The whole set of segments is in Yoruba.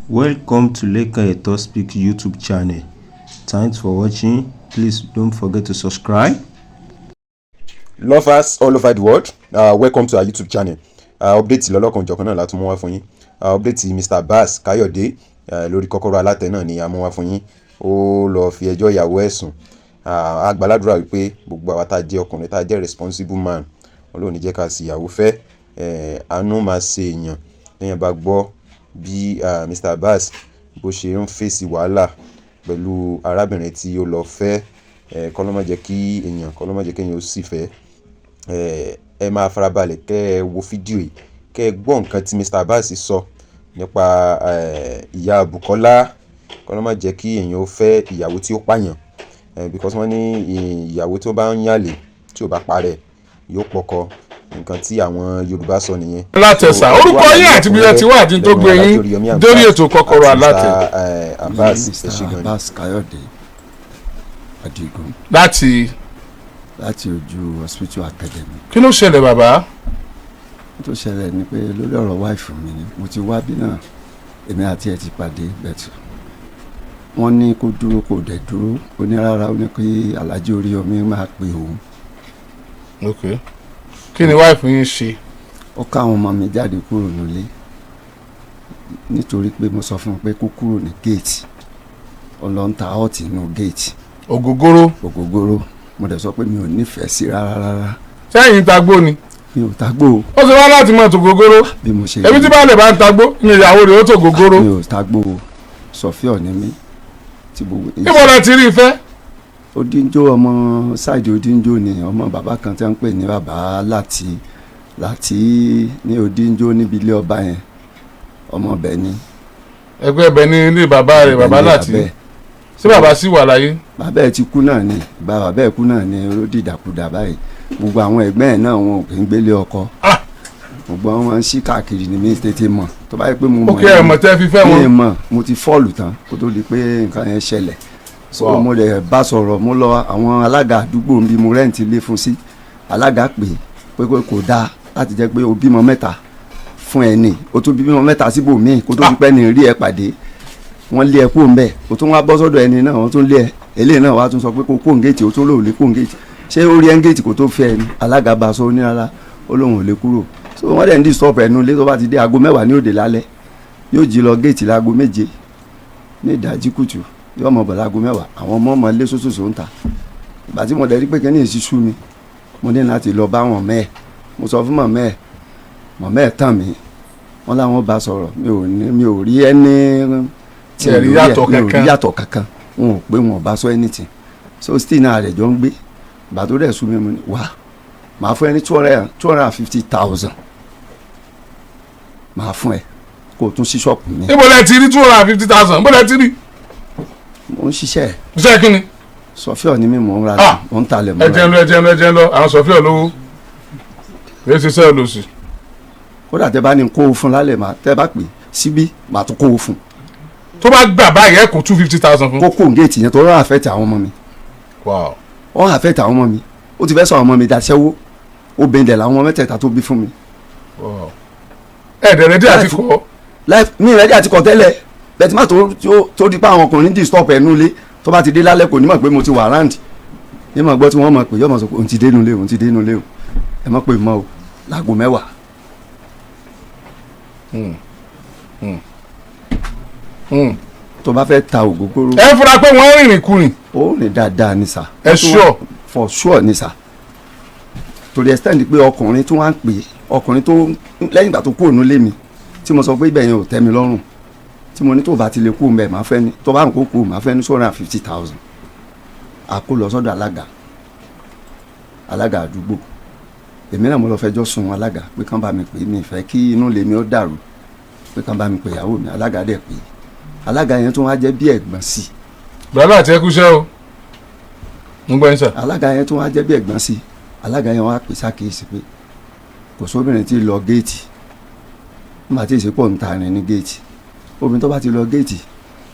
Welcome to Lekan Eto Speak YouTube channel. Thanks for watching. Please don't forget to subscribe. Lovers all over the world, welcome to our YouTube channel. Update lọ́lọ́kan-ò-jọ̀kan náà la tún mú wá fún yín. Update Mr Abbas Káyọ̀dé lórí Kọ́kọ́rọ́ Alátẹ náà ni a mú wá fún yín. Ó lọ́ọ́ fi ẹjọ́ ìyàwó ẹ̀ sùn. A gbàládùra wípé gbogbo àwa tá a jẹ́ ọkùnrin, tá a jẹ́ responsible man, Ọlọ́run ní jẹ́ ká sì ìyàwó fẹ́. Àánú máa ṣe èèyàn téèyàn bá gbọ́ bí Mr Abbas bó ṣe ń fèsì wàhálà pẹ̀lú arábìnrin tí ó lọ fẹ́. Kọ́ ló má jẹ́ kí èèyàn, kọ́ ló má jẹ́ kí èèyàn ó sì fẹ́. Ẹ máa farabalẹ̀ kẹ́ ẹ wo fídíò yìí, kẹ́ ẹ gbọ́ nǹkan tí Mr Abbas sọ nípa ìyá Bukola. Kọ́ ló má jẹ́ kí èèyàn ó fẹ́ ìyàwó tí ó pààyàn, because wọ́n ní ìyàwó tó bá ń yàlè, tí ò bá parẹ́, yóò pọkọ. Nǹkan tí àwọn Yorùbá sọ nìyẹn. Alátẹ̀sà, orúkọ yín àti bí ẹ ti wá àti tó gbé yín dórí ètò Kọ́kọ́rọ́ Alátẹ. Abbas, ẹ ṣé gan ni. Abbas Káyọ̀dé Adigun. Láti? Láti ojú Hospital Academy. Kí ló ṣẹlẹ̀, bàbá? Tó ṣẹlẹ̀ ni pé lórí ọ̀rọ̀ wife mi ni mo ti wá bí náà. Èmi àti ẹ̀ ti pàdé bẹ̀tù, wọ́n ní kó dúró, kó dẹ̀ dúró. Ó ní rárá, ó ní kí Alhaji Oríyọmí máa pe òun. Ok, kí ni wife yín ṣe? Ó ká àwọn ọmọ mi jáde kúrò nílé nítorí pé mo sọ fún un pé kó kúrò ní géètì. Ó lọ ń ta hot inú géètì. Ògógóró. Ògógóró. Mo dẹ̀ sọ pé mi ò nífẹ̀ẹ́ sí rárá rárá. Sẹ́yìn tagbó ni? Mi ò tagbó. Ó ti wá láti mọ̀ tògógóró. Bí mo ṣe Ebi tí baálé bá ń tagbó ní ìyàwó rẹ̀ ó tògógóró. Mi ò tagbó o. Sọfíọ̀ ni mí tí gbogbo. Níbo lẹ ti rí ìfẹ́? Odinjo, ọmọ side Odinjo ni, ọmọ bàbá kan tí wọ́n ń pè ní bàbá láti ní Odinjo níbi ilé ọba yẹn, ọmọ ọbẹ̀ ni. Ẹgbẹ́ ẹbẹ ní ilé bàbá rẹ̀, bàbá Ibẹ̀ ni láti bàbá ẹ̀. Ṣé bàbá sì wà láyé? Bàbá ẹ̀ ti kú náà ni. Ìgbà bàbá ẹ̀ kú náà ni ó dìdàkudà báyìí. Gbogbo àwọn ẹ̀gbẹ́ ẹ̀ náà, wọn ò kì í gbélé ọkọ. Ah! Gbogbo wọn máa ń ṣí káàkiri ni. Mi tètè mọ̀, tó bá yẹ pé mo mọ̀. Ó kí ẹ mọ̀ tẹ́ fi fẹ́ Mi wọn. mọ̀, mo ti fall tán kó tó di pé nǹkan yẹn ṣẹlẹ̀. So mo lè bá sọ̀rọ̀, mo lọ àwọn alága àdúgbò bí mo rent ilé fún sí. Alága pè pé kò dáa láti jẹ́ pé o bímọ mẹ́ta fún ẹni, o tún bímọ mẹ́ta síbòmíì kó tó di pẹ́ ní rí ẹ pàdé. Wọ́n lé ẹ kúrò ńbẹ̀, o tún wá bọ́ sọ́dọ̀ ẹni náà, wọ́n tún lé ẹ. Eléyìí náà wàá tún sọ pé kó kó ń géètì, o tún lò lè kó ń géètì. Ṣé ó rí ẹ ń géètì kó tó fẹ́ ẹni? Alága bá a sọ, ó ní rárá, ó lóun ò lè kúrò. So wọ́n dẹ̀ ń disturb ẹnu ilé. Tó bá ti dé, aago 10 ní òde lálẹ́, yóò jí lọ géètì láago 7 ní ìdájí kùtù, yóò mọ̀ bọ̀ láago 10. Àwọn ọmọ ọmọ ilé sọ́sọ́sọ́ ń ta. Ìgbà tí mo dẹ̀ rí pé kíní ìṣí sú mi, mo ní láti lọ bá wọn mẹ́ẹ̀. Mo sọ fún mọ̀mẹ́ ẹ̀, mọ̀mẹ́ ẹ̀ tàn mí, wọ́n láwọn bá sọ̀rọ̀. Mi ò ní, mi ò rí ẹni tí Ẹ rí mi ò rí yàtọ̀ mi ò rí kankan. yàtọ̀ kankan. Wọn ò pé wọn ò bá sọ anything. So still náà rẹ̀ jọ ń gbé. Ìgbà tó dẹ̀ sú mi, mo ní wá, màá fún ẹ ní 250,000, màá fún ẹ kó o tún sí ṣọ́ọ̀pù mi. Níbo lẹ ti rí 250,000? Níbo lẹ ti rí? Mo ń ṣiṣẹ́. Iṣẹ́ kí ni? Sọfíọ̀ ni mí, mò ń ra, Ah! mò ń talẹ̀, mò Ẹ ń jẹ́ ra. ń lọ, ẹ jẹ́ ń lọ, ẹ jẹ́ ń lọ. Àwọn sọfíọ̀ lówó lè ṣiṣẹ́ olóṣì. Kódà tẹ bá ní kó o fún lálẹ́, màá tẹ bá pè síbí, màá tún kó o fún. Tó bá gbà báyìí, ẹ kó 250,000 fún. Kó kó géètì yẹn tó rán affect àwọn ọmọ mi. Ó affect àwọn ọmọ mi. Ó ti fẹ́ sọ àwọn ọmọ mi daṣẹ́wó. Obìnrin dẹ̀ làwọn ọmọ mẹ́tẹ̀ẹ̀ta tó bí fún mi. Wow. Ẹ dẹ̀ ready àti kọ́? Life mi ready àti kọ́ tẹ́lẹ̀ bẹ́ẹ̀ tí má tó di pa àwọn ọkùnrin disturb ẹ̀ nulẹ̀. Tó bá ti dé lálẹ́, kò ní mọ̀ pé mo ti wà round ní mọ̀ gbọ́ tí wọ́n mọ̀ pé yọ́ mọ̀ sọ pé òun ti dé nulẹ̀, òun ti dé nulẹ̀ o, ẹ mọ̀ pé mọ́ o láago 10. Tó bá fẹ́ ta ògógóró. Ẹ fura pé wọ́n rìnrìn kurìn? Ó rìn dáadáa ní sà. Ẹ sure? For sure ní sà, to the extent pé ọkùnrin tó wá ń pè, ọkùnrin tó lẹ́yìn ìgbà tó kúrò nílé mi tí mo sọ pé ibẹ̀ yẹn ò tẹ́ mi lọ́rùn, tí mo ní tó bá ti lè kú mbẹ̀, máa fẹ́ ní tó bá ń kó kú, máa fẹ́ ní 250,000. Àkó lọ sọ́dọ̀ alága, alága àdúgbò. Èmi náà mo lọ fẹjọ́ sùn alága pé kán bá mi pè mí, ìfẹ́ kí inú lèmi ó dàrú, pé kán bá mi pè ìyàwó mi. Alága dẹ̀ pé alága yẹn tó wá jẹ́ bí ẹ̀gbọ́n sí i. Bàbá àti ẹkúṣẹ́ o, mo gbọ́ yín sà. Alága yẹn tó wá jẹ́ bí ẹ̀gbọ́n sí i. Alága yẹn wá pè sákèésí pé kò sóbìnrin tí lọ géètì nígbà tí ìsìnkú ń ta rìn ní géètì. Obìnrin tó bá ti lọ géètì,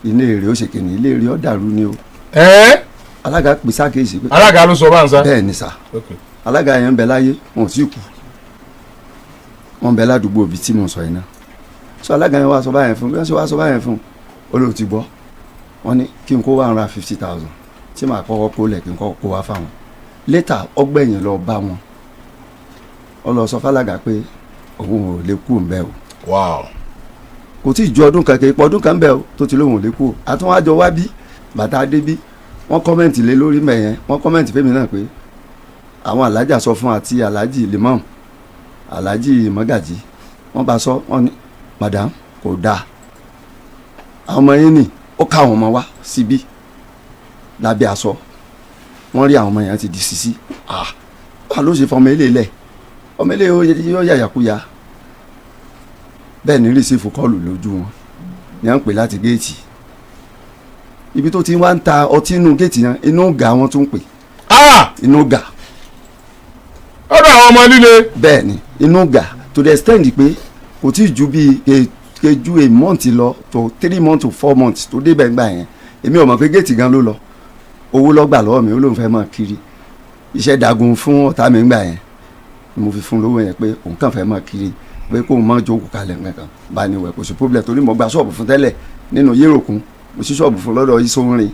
ilé èrè ó ṣèkìní, ilé èrè ó dàrú ni o. Ẹ Alága pè sákèésí pé. Alága ló sọ bá ń sá? Bẹ́ẹ̀ ni sà. Alága yẹn ń bẹ láyé, wọn ò tí kú, wọn ń bẹ ládùúgbò bíi tí mo sọ yìí náà. So alága yẹn wá sọ báyẹn fún, bí wọ́n ṣe wá sọ báyẹn fún, ó lóun ti gbọ́. Wọ́n ní kí n kó 150,000 tí màá kọ́kọ́ kó lẹ̀, kí n kọ́kọ́ kó wá fáwọn. Later ọgbẹ̀yìn lọ bá wọn, ó lọ sọ fálága pé òun ò lè kú ńbẹ̀ o. Kò tí ì ju ọdún kan, kì í pọ̀ ọdún kan bẹ́ẹ̀ o, tó ti lóun ò lè kú o. Àtúnwájọ wá bí bàtà dé bí wọ́n comment lé lórí mẹ́yẹn, wọ́n comment fẹ́mi náà pé àwọn alájà sọ fún àti alájì limam, alájì mọ́gàjì, wọ́n bá sọ, wọ́n ní madam kò dáa, àwọn ọmọ yín nì, ó ká àwọn ọmọ wá síbí lábẹ́ aṣọ, wọ́n rí àwọn ọmọ yẹn ti di sisi. Ah, wà ló ṣe fọmọ ilé lẹ̀, ọmọ ilé yóò yàyàkúyà. Bẹ́ẹ̀ ni receive call lójú wọn ní à ń pè láti géètì ibi tó ti wá ń ta ọtí inú géètì yẹn, inú gà wọn tún pè. Ah! Inú gà. Ọ̀dọ̀ àwọn ọmọ líle. Bẹ́ẹ̀ ni, inú gà, to the extent pé kò tí ì ju bíi keju a month lọ to 3 months to 4 months tó débẹ̀ ńgbà yẹn, èmi ò mọ̀ pé géètì gan ló lọ. Owó lọ́gbà lọ́wọ́ mi, ó lóun fẹ́ máa kiri iṣẹ́ dagun fún ọ̀tá mi ńgbà yẹn ni mo fi fún lówó yẹn, pé òun kàn fẹ́ máa kiri, pé kóun má jókòó kalẹ̀ nǹkan bá ní wẹ̀, kò sí problem, torí mo gba ṣọ́ọ̀bù fún tẹ́lẹ̀ nínú yéròkun, mo ṣí ṣọ́ọ̀bù fún lọ́dọ̀ Ìsóhunrin.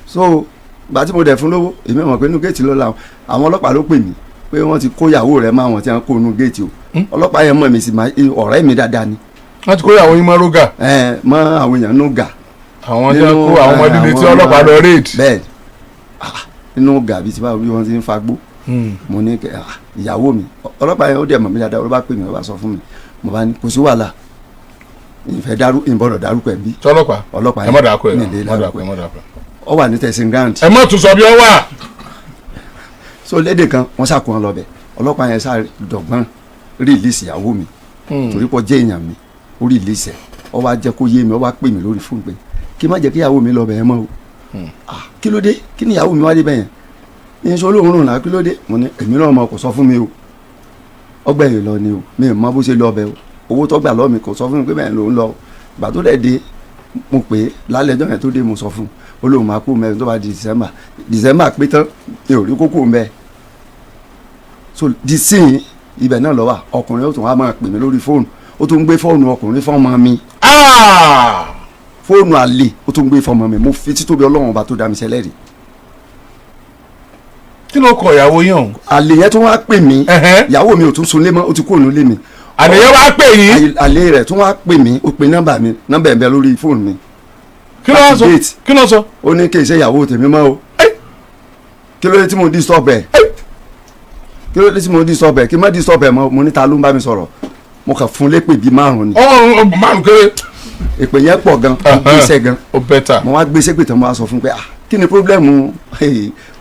So gbà tí mo dẹ̀ fún lówó, èmi ò mọ̀ pé inú géètì ló la. Àwọn ọlọ́pàá ló pè mí pé wọ́n ti kó ìyàwó rẹ̀ mọ́ àwọn tí wọ́n kó inú géètì o. Ọlọ́pàá yẹn mọ̀ mí sí, ọ̀rẹ́ mi dáadáa ni. Wọ́n ti kó ìyàwó yín mọ́ rógà. Ẹ mọ́ àwọn èèyàn nú gà. Àwọn tí wọ́n kó àwọn ọmọ líle tí ọlọ́pàá lọ raid. Bẹ́ẹ̀, nínú gà bíi ti báwo bí wọ́n ti ń fagbó. Mo ní ìyàwó mi, ọlọ́pàá yẹn ó dẹ̀ mọ̀ mí dáadáa, ó bá pè mí, ó bá sọ fún mi, mo bá ní kò sí wàhálà, ìfẹ́ dárú ìbọ̀dọ̀ dárúkọ ẹ̀ bí. Tọ́lọ́pàá? Ọlọ́pàá. Ẹ má dàkọ ẹ. Ní ilé Má dàkọ dárúkọ ẹ, ẹ̀. má dàkọ ẹ. Ọ wà ní tẹ̀sán ground. Ẹ má tún sọ bí ọ wà. So lédè kan wọ́n ṣàkóhán lọ bẹ̀, ọlọ́pàá yẹn sáré dọ̀gbọ́n release ìyàwó mi, torí pọ̀ jẹ́ èèyàn mi, ó release ẹ̀. Ó wá jẹ́ kó yé mi, ó wá pè mí lórí fóònù pé kí má jẹ́ kí ìyàwó mi lọ bẹ̀ yẹn mọ́ o. Ah, kí ló dé? Kí ni ìyàwó mi wá dé bẹ̀ yẹn ní sọ olóòórùn náà? Kí ló dé? Mo ní èmi náà mọ, kò sọ fún mi o, ọgbẹ́ yìí lọ ni o, mi ò mọ bó ṣe lọ bẹ̀ o. Owó tó gbà lọ́wọ́ mi, kò sọ fún mi pé bẹ́ẹ̀ ló ń lọ. Gbà tó dẹ̀ dé, mo pè é lálẹ́ ọjọ́ yẹn tó dé, mo sọ fún un, ó lóun máa kú mẹ́rin tó bá di December. December pé tán, mi ò rí kókó mbẹ́. So di sín ibẹ̀ náà lọ wà. Ọkùnrin ó tún wá máa pè mí lórí fóònù, ó tún gbé fóònù ọkùnrin fọ́mọ mi. Ah! Fóònù àlè, ó tún gbé fọ́mọ mi. Mo fi títóbi Ọlọ́run ọba tó dá mi sẹ́lẹ̀rì. Kí ló kọ ìyàwó yín ọ̀hún? Àlè yẹn tún wá pè mí. Ẹ̀hẹ́n. Ìyàwó mi ò tún sunlé mọ́, ó ti kúrò nílé mi. Àlè yẹn wá pè yín? Àlè rẹ̀ tún wá pè mí, ó pe nọ́mbà mi, nọ́mbà ẹ̀ ń bẹ lórí fóònù mi. Kí ló wá sọ? Láti date. Kí ló sọ? Ó ní kí n ṣe ìyàwó tèmi mọ́ o. Kí ló dé tí mo disturb ẹ̀? Kí ló dé tí mo disturb ẹ̀? Kí n má disturb ẹ̀ mọ́. Mo ní ta ló ń bá mi sọ̀rọ̀? Mo kàn fún lépè bíi márùn ni. Ọ̀hún márùn kéré. Èpè yẹn pọ̀ gan, mo gbéṣẹ́ gan. Ó better. Mo wá gbéṣẹ́ pè tán, mo wá sọ fún pé ah, kí ni problem?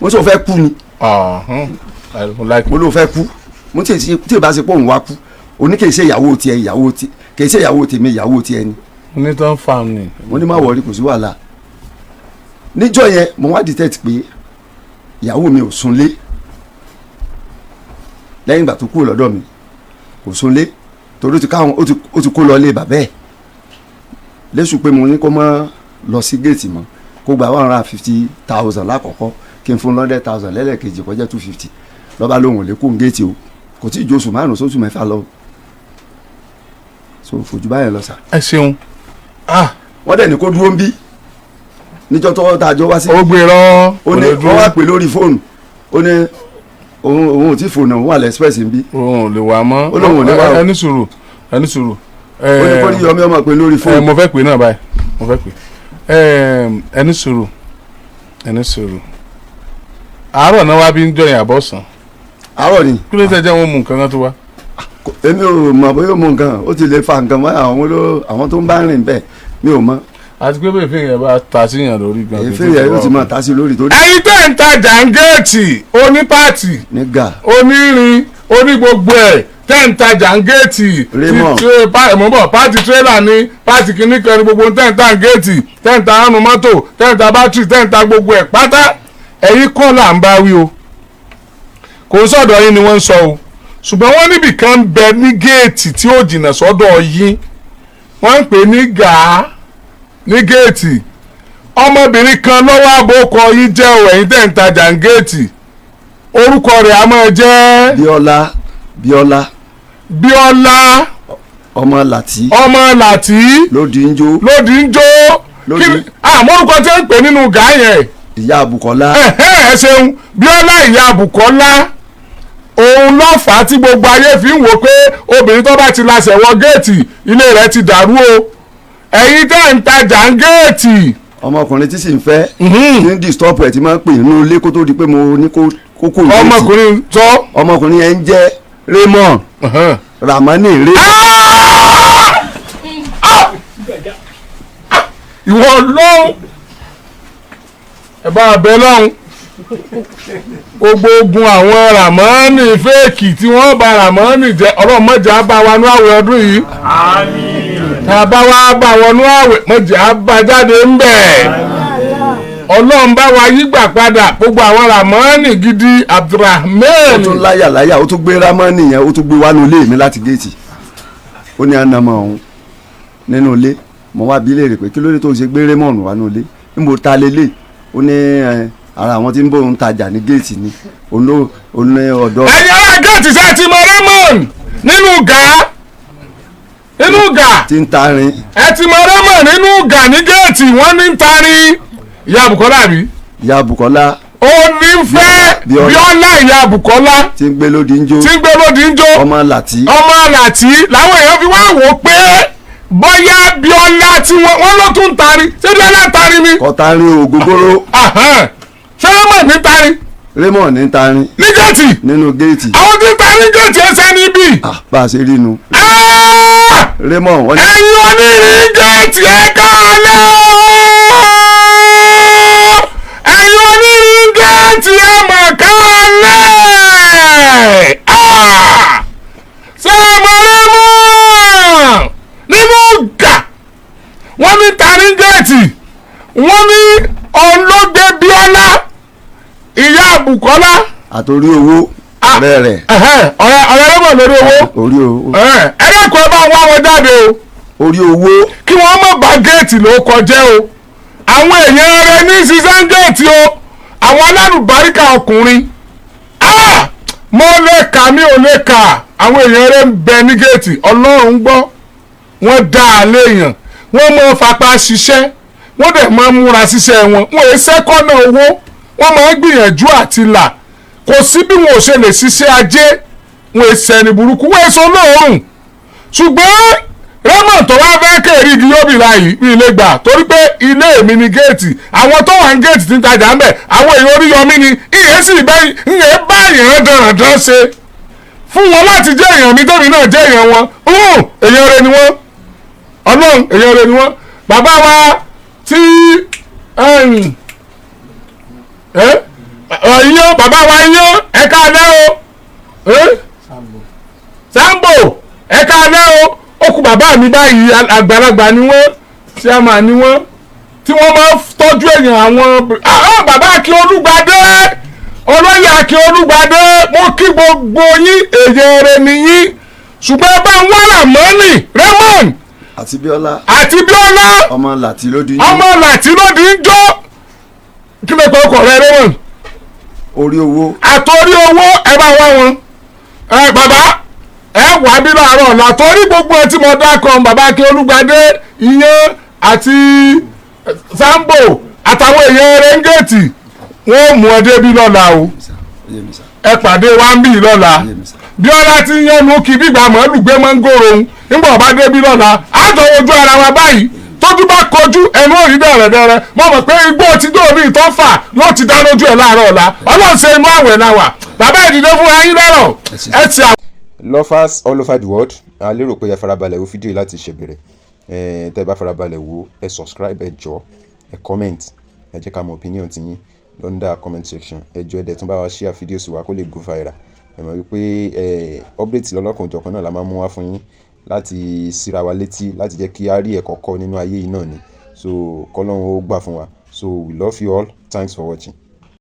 Mo sọ fẹ́ kú ni. Ọ̀hún. I don't like. Mo ló fẹ́ kú. Mo tí tí ì bá ṣe pé òun wá kú, òní kì í ṣe ìyàwó tiẹ̀, ìyàwó tí kì í ṣe ìyàwó tèmi, ìyàwó tiẹ̀ ni. Onítàn farm ni. Mo ní má worry, kò sí wàhálà. Níjọ́ yẹn mo wá detect pé ìyàwó mi ò súnlé lẹ́yìn ìgbà tó kúrò lọ́dọ̀ mi, kò súnlé torí ó ti káwọn, ó ti kó lọ ilé bàbá ẹ̀ lẹ́sùn pé mo ní kó má lọ sí géètì mọ́, kó gba 150,000 lákọ̀ọ́kọ́, kí n fún 100,000 lẹ́lẹ́kejì, kó jẹ́ 250. Lọ́ba lóhùn ò lè kó géètì o. Kò tí ì ju oṣù 5 sóṣù 6 lọ, so fojú báyẹn lọ sà. Ẹ ṣeun, ah. Wọ́n dẹ̀ ní kó dúró ń bí níjọ́ tó tá a jọ wá sí. Ó gbé rán. Ó ní wọ́n wá pè lórí fóònù, ó ní òun ò tí fònà, òun wà lẹ́sìpẹ̀sì ń bí. Òun ò lè wà mọ́. Ó lóun ò lè wá o. Ẹ ní sùúrù, ẹ ní sùúrù. Ó ní kó ní yọmí ọmọ pé lórí Ẹ fóònù. Mo fẹ́ pè náà báyìí, mo fẹ́ pè. Ẹ ní sùúrù, ẹ ní sùúrù. Àárọ̀ náà wá bí ń jọyìn àbọ̀sán? Àárọ̀ ni. Kí ló tẹ́ jẹ́ wọn mú nǹkan kan tó wá? Èmi ò mọ̀ bóyá ó mú nǹkan, ó ti lè fa nǹkan mọ́ àwọn ló àwọn tó ń bá rìn bẹ́ẹ̀, mi ò mọ̀. Àti pé bẹ́ẹ̀ fìyàn bá ta síyàn lórí gan. Èéfín yẹn yóò ti máa ta sí lórí torí. Ẹ̀yin tẹ́ ń tajà ń géètì, onípáàtì, Nígà. onírin, oní gbogbo ẹ̀, tẹ́ ń tajà ń géètì. Raymond. Mọ̀ bọ̀, part tírélà ní part kìíní kan ní gbogbo tẹ́ ń ta ń géètì, tẹ́ ń ta àánú mọ́tò, tẹ́ ń ta bátìrì, tẹ́ ń ta gbogbo ẹ̀ pátá, ẹ̀yin kọ́ là ń bá wí o. Kò ń sọ̀dọ̀ yín ni wọ́n ń sọ o, ṣùgbọ́n wọ́n níbì kan ń bẹ ní géètì tí ó jìnnà sọ́dọ̀ yín, wọ́n ń pè ní gàá ní géètì. Ọmọbìnrin kan lọ́wọ́ àbókọ yín jẹ́ o. Ẹ̀yin tẹ́ ń tajà ń géètì, orúkọ rẹ̀ a máa jẹ́ Bíọ́lá, Bíọ́lá. Bíọ́lá. Ọmọ Làtí. Ọmọ Làtí. Lódì ń jó. Lódì ń jó. Lódì. Àmọ́ orúkọ tí ń pè nínú gàá yẹn? Ìyá Bùkọ́lá. Ẹ ṣeun. Bíọ́lá ìyá Bùkọ́lá, òun ló fà á tí gbogbo ayé fi ń wò pé obìnrin tó bá ti lasẹ̀ wọ géètì, ilé rẹ̀ ti dàrú o. Ẹ̀yin tẹ́ ń tajà ń géètì. Ọmọkùnrin tí sì ń fẹ́, tí ń disturb ẹ̀, tí máa ń pè nínú ilé kó tó di pé mo ní kó kó kó géètì. Ọmọkùnrin tó. Ọmọkùnrin yẹn ń jẹ́ Raymond Ramani Raymond. Ìwọ lọ́hùn, ẹ bá bẹ lọ́hùn, gbogbo ogun àwọn Ramani fake tí wọ́n bá Ramani jẹ́, ọlọ́mọdé á bá wa nú àwẹ̀ ọdún yìí. Tá a bá wá bá wọnú àwẹ̀, mọ̀jẹ̀ á bá jáde ń bẹ̀. Ọlọ́run bá wa yígbà padà gbogbo àwọn Ramani gidi Abdulrahman. Ó tún láyà láyà, ó tún gbé Ramani yẹn, ó tún gbé wánú ilé mi láti géètì. Ó ní ànàmọ́ òun nínú ilé. Mo wá bi léèrè pé kí ló dé tó ṣe gbé Raymond wánú ilé, níbo ta lélẹ̀? Ó ní ara àwọn tí ń bóun tajà ní géètì ni, òun ló òun ní ọ̀dọ́. Ẹ̀yin ará géètì, ṣe ti mọ Raymond nínú gàá, nínú gàá? Tí ń tarin. Ẹ ti mọ Raymond nínú gà ní géètì? Wọ́n ní ń tarin. Ìyá Bùkọ́lá bí? Ìyá Bùkọ́lá. Ó ní fẹ́. Bíọ́lá. Bíọ́lá ìyá Bùkọ́lá. Tí ń gbé lódì ń jó. Tí ń gbé lódì ń jó. Ọmọ Làtí. Ọmọ Làtí làwọn èèyàn fi wá wò ó pé bóyá Bíọ́lá tí wọ́n ló tún ń tarin. Ṣé Bíọ́lá ń tarin ni? Kọtarin ògógóró. Ahán. Ṣé Raymond ní tarin? Raymond ní tarin. Ní géètì? Nínú géètì. Àwọn tí ń tarin géètì ẹsẹ̀ níbí. Ah, bá a ṣe rí nu. Ah! Raymond wọ́n ní. Ẹ̀yin onírin géètì, ẹ káalẹ́ o! Ẹ̀yin onírin géètì, ẹ mọ̀ káalẹ́! Ah! Ṣé ẹ mọ̀ Raymond nínú gà? Wọ́n ní tarin géètì, wọ́n ní olóògbé Bíọ́lá ìyá Bùkọ́lá. Àtòrí owó. Ah. Ọ̀rẹ́ rẹ̀. Ẹ̀hẹ́n, ọ̀rẹ́ Raymond lórí owó. Orí owó. Ẹ dákun, ẹ bá wá wọn jáde o. Orí owó. Kí wọ́n má bà géètì ló kọjẹ́ o. Àwọn èèyàn rẹ ní ṣiṣẹ́ géètì o, àwọn alálùbáríkà ọkùnrin. Ah! Mo lè kà, mí ò lè kà. Àwọn èèyàn rẹ ń bẹ ní géètì, Ọlọ́run gbọ́. Wọ́n dá a léèyàn, wọ́n máa fapá ṣiṣẹ́, wọ́n dẹ̀ máa múra ṣiṣẹ́ wọn. Wọ́n èé sẹ́kọ́nà owó, wọ́n máa ń gbìyànjú àti là. Kò sí bí wọn ò ṣe lè ṣiṣẹ́ ajé. Wọn èé sẹ́ni burúkú, wọ́n èé sọ olóòórùn. Ṣùgbọ́n Raymond tó wá fẹ́ kéré igi yóò bì láàyè bí ilé gbà, torí pé ilé mi ni géètì. Àwọn tó wà ní géètì tí ń tajà ń bẹ̀, àwọn èèyàn Oríyọmí ni. Ìyẹn sì bẹ́ ìyẹn bá èèyàn dandan ṣe fún wọn láti jẹ́ èèyàn mi, tẹ́mi náà jẹ́ èèyàn wọn. Èèyàn rẹ ni wọ́n, Ọlọ́run, èèyàn rẹ ni wọ́n. Bàbá wa tí ìyẹn bàbá wa yán, ẹ̀ka alẹ́ o. Sambo, ẹ̀ka alẹ́ o. Ó kú bàbá mi báyìí, àgbàlagbà ni wọ́n, chairman ni wọ́n, tí wọ́n máa ń tọ́jú èèyàn. Àwọn bàbá Akin Olúgbadé, olóyè Akin Olúgbadé, mo kí gbogbo yín. Èèyàn rẹ nìyí, ṣùgbọ́n ẹ bá ń wá Ramoni Raymond. Àti Bíọ́lá. Àti Bíọ́lá. Ọmọ Làtí lódì ń jó. Ọmọ Làtí lódì ń jó. Kí ló pe ọkọ rẹ, Raymond? Orí owó. Àtòrí owó, ẹ bá wá wọn. Ẹ bàbá, ẹ wà bí láàárọ̀ ọ̀la, torí gbogbo ẹ tí mo dákan, bàbá Akin Olúgbadé, ìyẹn àti Sambo àtàwọn èèyàn rẹ́ńgẹ̀tì, wọ́n mú ẹ débi lọ́la o. Yé mi sá. Ẹ pàdé wa ń bì lọ́la. Yé mi sá. Bíọ́lá ti ń yẹnu kí gbígbà màálù gbé mọ́ngòrò òun nígbà ọba débi lọ́la, àjọ ojú ara wa báyìí, tójú bá kojú ẹnu òrí dẹ̀rẹ̀dẹ̀rẹ̀. Mo mọ̀ pé igbó tí dóòní ìtọ́ fà yóò ti dá lójú ẹ̀ láàárọ̀ ọ̀la. Ọlọ́run ṣe, inú àwẹ̀ la wà. Bàbá, ìdìde fún ayín lọ́rọ̀ ẹ ti àwọn. Lovers all over the world, a lérò pé ẹ farabalẹ̀ wo fídíò yìí láti ṣèbẹ̀rẹ̀. Ẹ tẹ́ ẹ bá farabalẹ̀ wo, ẹ subscribe, ẹ jọ̀ọ́, ẹ comment, ẹ jẹ́ ká mọ opinion ti yín under comment section. Ẹ jọ̀ọ́, ẹ dẹ̀ tún bá wa share fídíò sí wa kó lè go viral. Ẹ mọ̀ wípé ẹ update lọ́lọ́kan-ò-jọ̀kan náà la máa mú wá fún yín láti síra wa létí, láti jẹ́ kí a rí ẹ̀kọ́ kọ́ nínú ayé yìí náà ni. So kọ́lọ́run ó gbà fún wa. So we love you all. Thanks for watching.